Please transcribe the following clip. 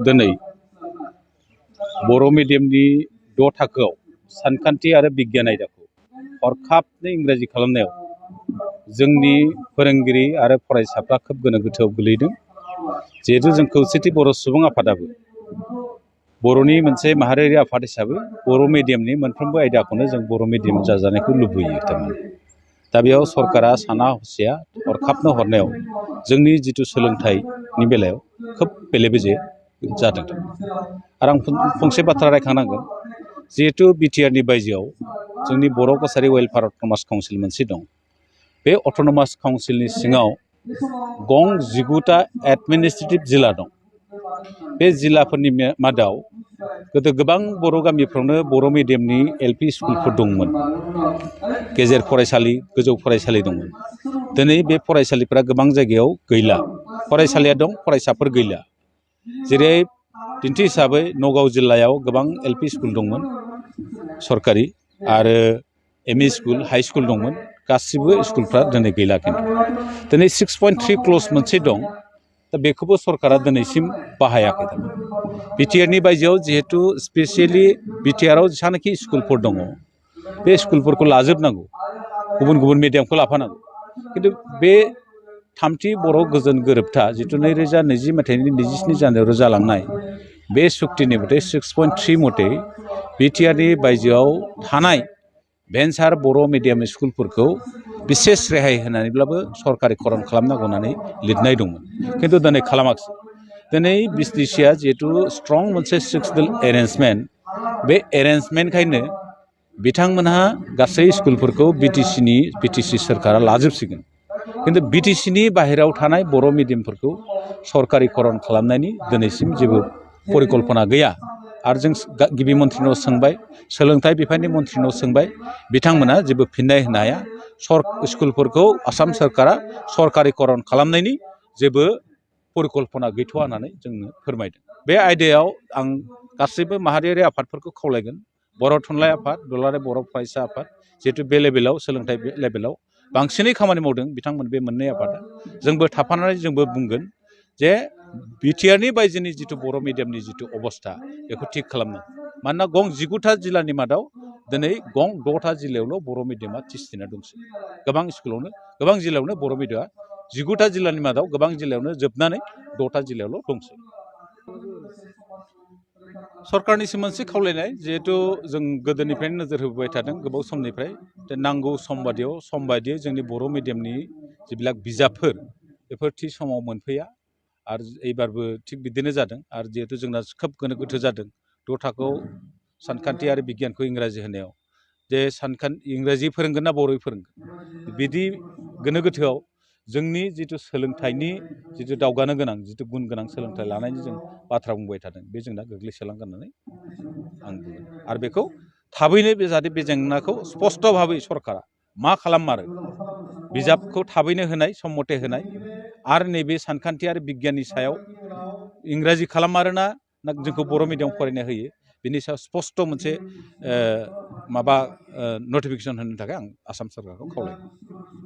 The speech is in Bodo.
दिनै बर' मिडियामनि 6 थाखोआव सानखान्थि आरो बिगियान आयदाखौ हरखाबनो इंराजि खालामनायाव जोंनि फोरोंगिरि आरो फरायसाफ्रा खोब गोनो गोथोआव गोलैदों। जिहेतु जों खौसेथि बर' सुबुं आफादाबो बर'नि मोनसे माहारियारि आफाद हिसाबै बर' मिडियामनि मोनफ्रोमबो आयदाखौनो जों बर' मिडियाम जाजानायखौ लुबैयो थारमाने। दा बेयाव सरकारा साना हसिया हरखाबनो हरनायाव जोंनि जिथु सोलोंथाइनि बेलायाव खोब बेले बेजे जादों। आरो आं फंसे बाथ्रा रायखांनांगोन, जिहेतु बिटिआरनि बायजोआव जोंनि बर' कसारि वेलफेयार अट'नमास काउन्सिल मोनसे दं। बे अट'नमास काउन्सिलनि सिङाव गं 19टा एडमिनिस्ट्रेटिभ जिल्ला दं। बे जिल्लाफोरनि मादाव गोदो गोबां बर' गामिफ्रावनो बर' मिडियामनि एलपि स्कुलफोर दंमोन, गेजेर फरायसालि, गोजौ फरायसालि दंमोन। दिनै बे फरायसालिफोरा गोबां जायगायाव गैला। फरायसालिया दं, फरायसाफोर गैला। जेरै दिन्थि हिसाबै नगाव जिल्लायाव गोबां एलपि स्कुल दंमोन सरकारि, आरो एमइ स्कुल, हाइ स्कुल दंमोन। गासिबो स्कुलफ्रा दिनै गैला। खिन्थु दिनै 6.3 क्ल'ज मोनसे दं। दा बेखौबो सरकारा दिनैसिम बाहायाखै। बिटिआरनि बायजोआव जिहेतु स्पेसियेलि बिटिआराव जेसांनाखि स्कुलफोर दङ, बे स्कुलफोरखौ लाजोबनांगौ, गुबुन गुबुन मिडियामखौ लाफानांगौ। खिन्थु बे थामथि बर' गोजोन गोरोबथा जिथु 2020 मायथाइनि 27 जानुवारियाव जालांनाय, बे सुक्तिनि मथे 6.3 मथे बिटिआरनि बायजोआव थानाय भेन्सार बर' मिडियाम स्कुलफोरखौ बिसेस रेहाय होनानैब्लाबो सरकारिकरन खालामनांगौ होननानै लिरनाय दंमोन। खिन्थु दिनै खालामाखिसै। दिनै बिटिसिआ जिहेतु स्ट्रं मोनसे सिक्सनेल एरेन्जमेन्ट, बे एरेन्जमेन्टखायनो बिथांमोनहा गासै स्कुलफोरखौ बिटिसि सोरखारा लाजोबसिगोन। खिन्थु बिटिसिनि बाहेरायाव थानाय बर' मिडियामफोरखौ सरकारिकरन खालामनायनि दिनैसिम जेबो परिकल्पना गैया। आरो जों गिबि मन्थ्रिनाव सोंबाय, सोलोंथाइ बिफाननि मन्थ्रिनाव सोंबाय, बिथांमोना जेबो फिननाय होनो हाया। स्कुलफोरखौ आसाम सोरखारा सरकारिकरन खालामनायनि जेबो परिकल्पना गैथ'वा होननानै जोंनो फोरमायदों। बे आयदायाव आं गासैबो माहारियारि आफादफोरखौ खावलायगोन, बर' थुनलाइ आफाद, दुलाराय बर' फरायसा आफाद, जिहेतु बे लेभेलाव सोलोंथाइ लेभेलाव बांसिनै खामानि मावदों बिथांमोन बे मोननै आफादा। जोंबो थाफानानै जोंबो बुंगोन जे बिटिआरनि बायजोनि जिथु बर' मिडियामनि जिथु अबस्था, बेखौ थिग खालामनांगौ। मानोना गं 19टा जिल्लानि मादाव दिनै गं 6टा जिल्लायावल' बर' मिडियामा थिसथिना दंसै। गोबां स्कुलावनो, गोबां जिल्लायावनो बर' मिडियामा 19टा जिल्लानि मादाव गोबां जिल्लायावनो जोबनानै 6टा जिल्लायावल' दंसै। सरकारनिसिम मोनसे खावलायनाय, जिहेतु जों गोदोनिफ्रायनो नोजोर होबोबाय थादों गोबाव समनिफ्राय, नांगौ सम बायदियै जोंनि बर' मिडियामनि जिবিলাক बिजाबफोर, बेफोर थि समाव मोनफैया। आरो एबारबो थिग बिदिनो जादों। आरो जिहेतु जोंना खोब गोनो गोथो जादों 6 थाखोआव सानखान्थि आरो बिगियानखौ इंराजि होनायाव, जे इंराजि फोरोंगोन ना बर'यै फोरोंगोन, बिदि गोनो गोथोआव जोंनि जिथु सोलोंथाइनि जिथु दावगानो गोनां, जिथु गुन गोनां सोलोंथाइ लानायनि जों बाथ्रा बुंबाय थादों, बे जोंना गोग्लैसोलांगोन होननानै आं बुङो। आरो बेखौ थाबैनो जाहाथे बे जेंनाखौ स्पष्ट भाबै सरकारा मा खालाममारो, बिजाबखौ थाबैनो होनाय, सम मथे होनाय, आरो नैबे सानखान्थि आरो बिगियाननि सायाव इंराजि खालाममारोना ना जोंखौ बर' मिडियाम फरायनो होयो, बिनि सायाव स्पष्ट मोनसे नटिफिकेसन होनो थाखाय आं आसाम सरकारखौ खावलायो।